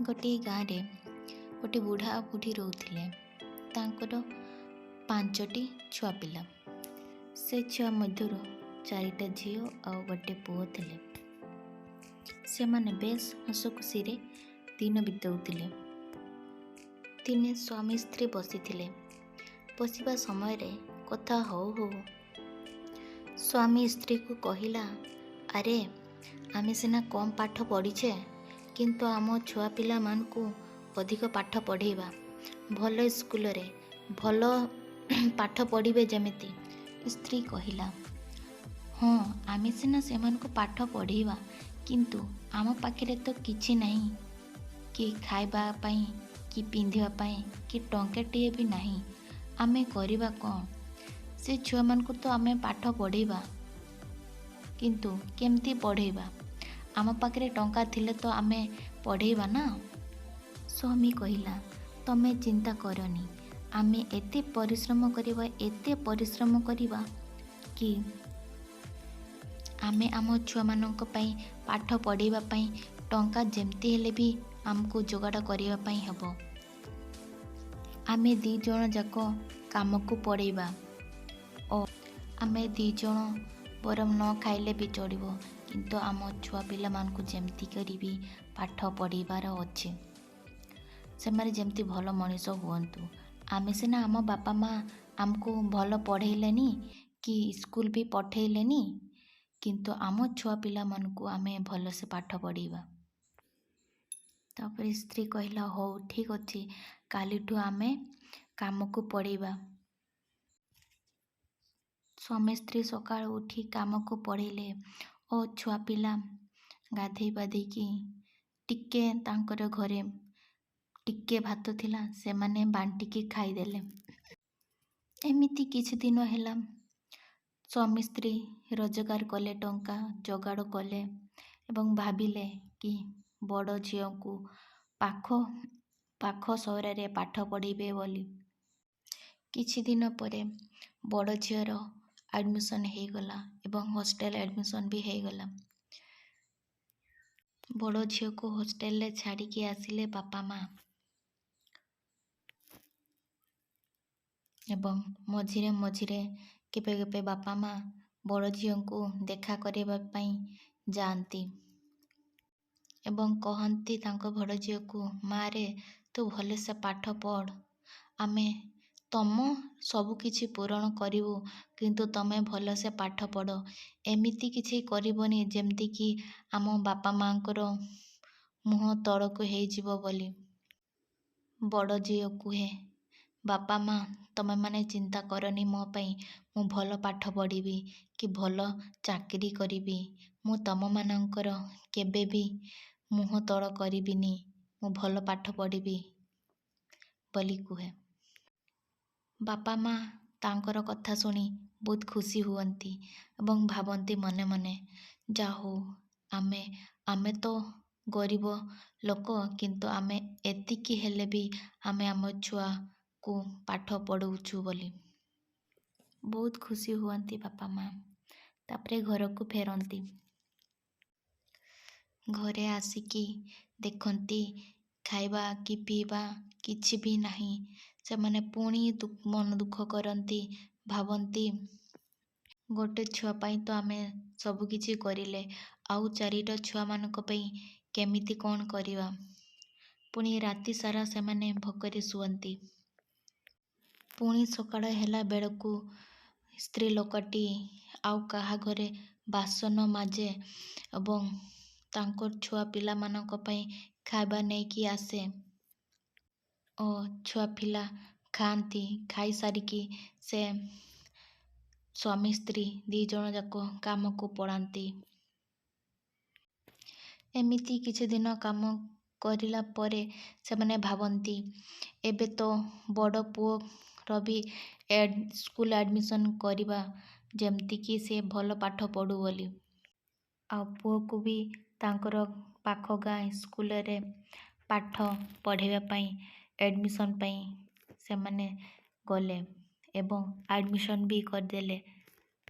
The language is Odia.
ଗୋଟିଏ ଗାଁରେ ଗୋଟେ ବୁଢ଼ା ଆଉ ବୁଢ଼ୀ ରହୁଥିଲେ। ତାଙ୍କର 5ଟି ଛୁଆ ପିଲା। ସେ ଛୁଆ ମଧ୍ୟରୁ 4ଟା ଝିଅ ଆଉ ଗୋଟେ ପୁଅ ଥିଲେ। ସେମାନେ ବେଶ ହସଖୁସିରେ ଦିନ ବିତାଉଥିଲେ। ଦିନେ ସ୍ୱାମୀ ସ୍ତ୍ରୀ ବସିଥିଲେ। ବସିବା ସମୟରେ କଥା ହଉ ହଉ ସ୍ୱାମୀ ସ୍ତ୍ରୀକୁ କହିଲା, ଆରେ ଆମେ ସିନା କମ୍ ପାଠ ପଢ଼ିଛେ, କିନ୍ତୁ ଆମ ଛୁଆ ପିଲାମାନଙ୍କୁ ଅଧିକ ପାଠ ପଢ଼େଇବା, ଭଲ ସ୍କୁଲରେ ଭଲ ପାଠ ପଢ଼ିବେ ଯେମିତି। ସ୍ତ୍ରୀ କହିଲା, ହଁ, ଆମେ ସିନା ସେମାନଙ୍କୁ ପାଠ ପଢ଼େଇବା, କିନ୍ତୁ ଆମ ପାଖରେ ତ କିଛି ନାହିଁ କି ଖାଇବା ପାଇଁ କି ପିନ୍ଧିବା ପାଇଁ କି ଟଙ୍କାଟିଏ ବି ନାହିଁ। ଆମେ କରିବା କ'ଣ? ସେ ଛୁଆମାନଙ୍କୁ ତ ଆମେ ପାଠ ପଢ଼େଇବା, କିନ୍ତୁ କେମିତି ପଢ଼େଇବା? ଆମ ପାଖରେ ଟଙ୍କା ଥିଲେ ତ ଆମେ ପଢ଼େଇବା ନା। ସ୍ୱାମୀ କହିଲା, ତମେ ଚିନ୍ତା କରନି, ଆମେ ଏତେ ପରିଶ୍ରମ କରିବା, ଏତେ ପରିଶ୍ରମ କରିବା କି ଆମେ ଆମ ଛୁଆମାନଙ୍କ ପାଇଁ ପାଠ ପଢ଼େଇବା ପାଇଁ ଟଙ୍କା ଯେମିତି ହେଲେ ବି ଆମକୁ ଯୋଗାଡ଼ କରିବା ପାଇଁ ହେବ। ଆମେ 2 ଜଣ ଯାକ କାମକୁ ପଳେଇବା ଓ ଆମେ 2 ଜଣ ବରଂ ନ ଖାଇଲେ ବି ଚଳିବ, କିନ୍ତୁ ଆମ ଛୁଆ ପିଲାମାନଙ୍କୁ ଯେମିତି କରି ବି ପାଠ ପଢ଼େଇବାର ଅଛି, ସେମାନେ ଯେମିତି ଭଲ ମଣିଷ ହୁଅନ୍ତୁ। ଆମେ ସିନା ଆମ ବାପା ମା' ଆମକୁ ଭଲ ପଢ଼େଇଲେନି କି ସ୍କୁଲ ବି ପଠେଇଲେନି, କିନ୍ତୁ ଆମ ଛୁଆ ପିଲାମାନଙ୍କୁ ଆମେ ଭଲସେ ପାଠ ପଢ଼େଇବା। ତାପରେ ସ୍ତ୍ରୀ କହିଲା, ହଉ ଠିକ୍ ଅଛି, କାଲିଠୁ ଆମେ କାମକୁ ପଳେଇବା। ସ୍ୱାମୀ ସ୍ତ୍ରୀ ସକାଳୁ ଉଠି କାମକୁ ପଳେଇଲେ ଓ ଛୁଆ ପିଲା ଗାଧେଇ ପାଧେଇକି ଟିକେ ତାଙ୍କର ଘରେ ଟିକେ ଭାତ ଥିଲା, ସେମାନେ ବାଣ୍ଟିକି ଖାଇଦେଲେ। ଏମିତି କିଛି ଦିନ ହେଲା। ସ୍ୱାମୀ ସ୍ତ୍ରୀ ରୋଜଗାର କଲେ, ଟଙ୍କା ଯୋଗାଡ଼ କଲେ ଏବଂ ଭାବିଲେ କି ବଡ଼ ଝିଅକୁ ପାଖ ପାଖ ସହରରେ ପାଠ ପଢ଼େଇବେ ବୋଲି। କିଛି ଦିନ ପରେ ବଡ଼ ଝିଅର ଆଡ଼ମିସନ୍ ହେଇଗଲା ଏବଂ ହଷ୍ଟେଲ ଆଡ଼ମିସନ୍ ବି ହେଇଗଲା। ବଡ଼ ଝିଅକୁ ହଷ୍ଟେଲରେ ଛାଡ଼ିକି ଆସିଲେ ବାପା ମା' ଏବଂ ମଝିରେ ମଝିରେ କେବେ କେବେ ବାପା ମା' ବଡ଼ ଝିଅଙ୍କୁ ଦେଖା କରିବା ପାଇଁ ଯାଆନ୍ତି ଏବଂ କହନ୍ତି ତାଙ୍କ ବଡ଼ ଝିଅକୁ, ମାଆରେ ତୁ ଭଲସେ ପାଠ ପଢ଼, ଆମେ ତମ ସବୁକିଛି ପୂରଣ କରିବୁ, କିନ୍ତୁ ତମେ ଭଲସେ ପାଠ ପଢ଼। ଏମିତି କିଛି କରିବନି ଯେମିତିକି ଆମ ବାପା ମାଆଙ୍କର ମୁହଁ ତଳକୁ ହେଇଯିବ ବୋଲି। ବଡ଼ ଝିଅ କୁହେ, ବାପା ମା' ତମେମାନେ ଚିନ୍ତା କରନି ମୋ ପାଇଁ, ମୁଁ ଭଲ ପାଠ ପଢ଼ିବି କି ଭଲ ଚାକିରି କରିବି। ମୁଁ ତମମାନଙ୍କର କେବେ ବି ମୁହଁ ତଳ କରିବିନି, ମୁଁ ଭଲ ପାଠ ପଢ଼ିବି ବୋଲି କୁହେ। ବାପା ମା' ତାଙ୍କର କଥା ଶୁଣି ବହୁତ ଖୁସି ହୁଅନ୍ତି ଏବଂ ଭାବନ୍ତି ମନେ ମନେ, ଯା ହଉ ଆମେ ତ ଗରିବ ଲୋକ, କିନ୍ତୁ ଆମେ ଏତିକି ହେଲେ ବି ଆମେ ଆମ ଛୁଆକୁ ପାଠ ପଢ଼ଉଛୁ ବୋଲି। ବହୁତ ଖୁସି ହୁଅନ୍ତି ବାପା ମା'। ତାପରେ ଘରକୁ ଫେରନ୍ତି। ଘରେ ଆସିକି ଦେଖନ୍ତି ଖାଇବା କି ପିଇବା କିଛି ବି ନାହିଁ। ସେମାନେ ପୁଣି ମନ ଦୁଃଖ କରନ୍ତି, ଭାବନ୍ତି ଗୋଟେ ଛୁଆ ପାଇଁ ତ ଆମେ ସବୁକିଛି କରିଲେ, ଆଉ 4ଟା ଛୁଆମାନଙ୍କ ପାଇଁ କେମିତି କ'ଣ କରିବା? ପୁଣି ରାତି ସାରା ସେମାନେ ଭୋକରେ ଶୁଅନ୍ତି। ପୁଣି ସକାଳ ହେଲା ବେଳକୁ ସ୍ତ୍ରୀ ଲୋକଟି ଆଉ କାହା ଘରେ ବାସନ ମାଜେ ଏବଂ ତାଙ୍କ ଛୁଆ ପିଲାମାନଙ୍କ ପାଇଁ ଖାଇବା ନେଇକି ଆସେ ଓ ଛୁଆ ପିଲା ଖାଆନ୍ତି। ଖାଇସାରିକି ସେ ସ୍ୱାମୀ ସ୍ତ୍ରୀ 2 ଜଣ ଯାକ କାମକୁ ପଳାନ୍ତି। ଏମିତି କିଛି ଦିନ କାମ କରିଲା ପରେ ସେମାନେ ଭାବନ୍ତି, ଏବେ ତ ବଡ଼ ପୁଅର ବି ସ୍କୁଲ ଆଡ଼ମିସନ୍ କରିବା, ଯେମିତିକି ସେ ଭଲ ପାଠ ପଢ଼ୁ ବୋଲି। ଆଉ ପୁଅକୁ ବି ତାଙ୍କର ପାଖ ଗାଁ ସ୍କୁଲରେ ପାଠ ପଢ଼ାଇବା ପାଇଁ ଆଡ଼ମିସନ୍ ପାଇଁ ସେମାନେ ଗଲେ ଏବଂ ଆଡ଼ମିସନ୍ ବି କରିଦେଲେ।